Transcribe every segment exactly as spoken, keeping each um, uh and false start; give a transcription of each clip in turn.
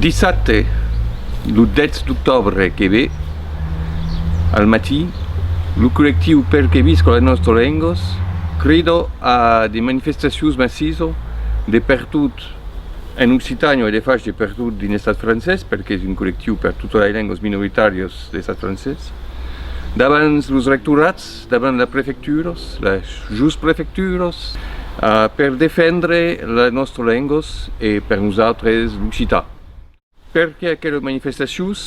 Dissabte, lo dètz d'octòbre que ve, al matin, lo collectiu Per que visca las nòstras lengas crida a de manifestacions massissas de pertot en Occitània e de fach de pertot dins l'estat francés, perque es un collectiu per totas las lengas minoritàrias de l'estat francés, davant los rectorats, davant las prefecturas, las jos prefecturas, eh, per defendre las nòstras lengas e per nosautres l'occitan. Perqué aquelas manifestacions?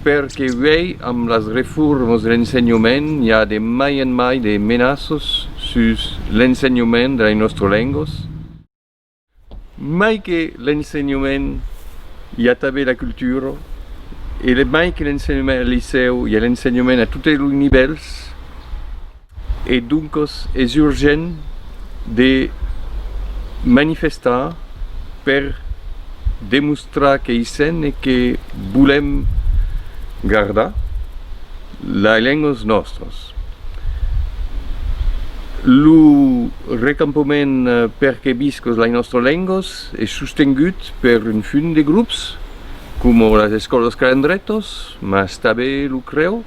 Perque uèi, amb las reformas de l'ensenhament, i a de mai en mai de menaças sus l'ensenhament de las nòstras lengas. Mai que l'ensenhament, i a tanben la cultura, e le, mai que l'ensenhament al licèu, i a l'ensenhament a totes los nivèls, e doncas es urgent de manifestar per demostrar que i sèm e que volèm gardar las lengas nòstras. Lo recampament, eh, Per que visca las nòstras lengas es sostengut per un fum de grops, coma las escòlas Calandretas, mas tanben lo CREO,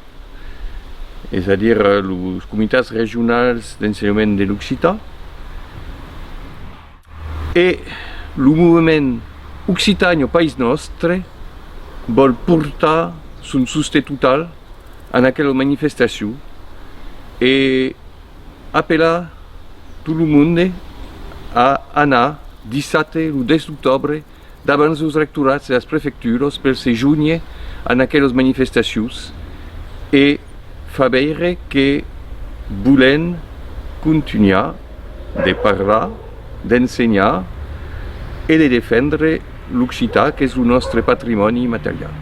es a dire, eh, los comitats regionals d'ensenhament de l'occitan. E lo movement Occitània País Nòstre vòl portar son sosten total en aquela manifestacion e apelar tot lo monde a anar dissabte, lo dètz d'octòbre, davant los rectorats e las prefecturas per se jónher en aquelas manifestacions e far veire que volèm contunhar de parlar, d'ensenhar e de defendre l'occitan, qu'es lo nòstre patrimòni material.